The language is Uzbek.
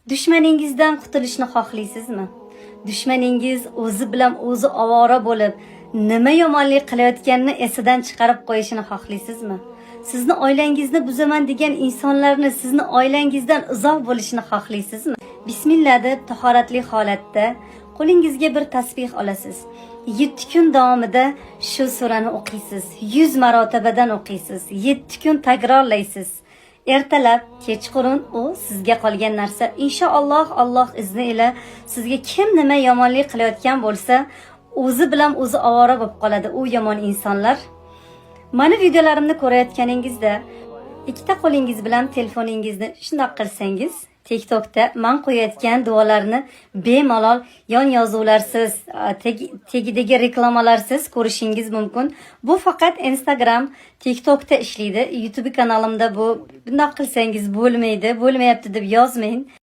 Dushmaningizdan qutulishni xohlaysizmi? Dushmaningiz o'zi bilan o'zi ovora bo'lib, nima yomonlik qilayotganini esidan chiqarib qo'yishini xohlaysizmi? Sizni oilangizni buzaman degan insonlarni sizni oilangizdan uzoq bo'lishini xohlaysizmi? Bismillah deb tahoratli holatda qo'lingizga bir tasbih olasiz. 7 kun davomida shu surani o'qiysiz. 100 marotabadan o'qiysiz. 7 kun takrorlaysiz. Ertalab, kechqurun u sizga qolgan narsa. Inshaalloh, Alloh izni ila sizga kim nima yomonlik qilayotgan bo'lsa, o'zi bilan o'zi ovora bo'lib qoladi u yomon insonlar. Mani videolarimni ko'rayotganingizda ikkita qo'lingiz bilan telefoningizni shundoq qilsangiz, TikTokda man qo'yayotgan duolarni bemalol yon yozuvlarsiz, tegidagi reklamalarsiz ko'rishingiz mumkin. Bu faqat Instagram, TikTokda ishlaydi. YouTube kanalimda bu bundoq qilsangiz bo'lmaydi, bo'lmayapti deb yozmang.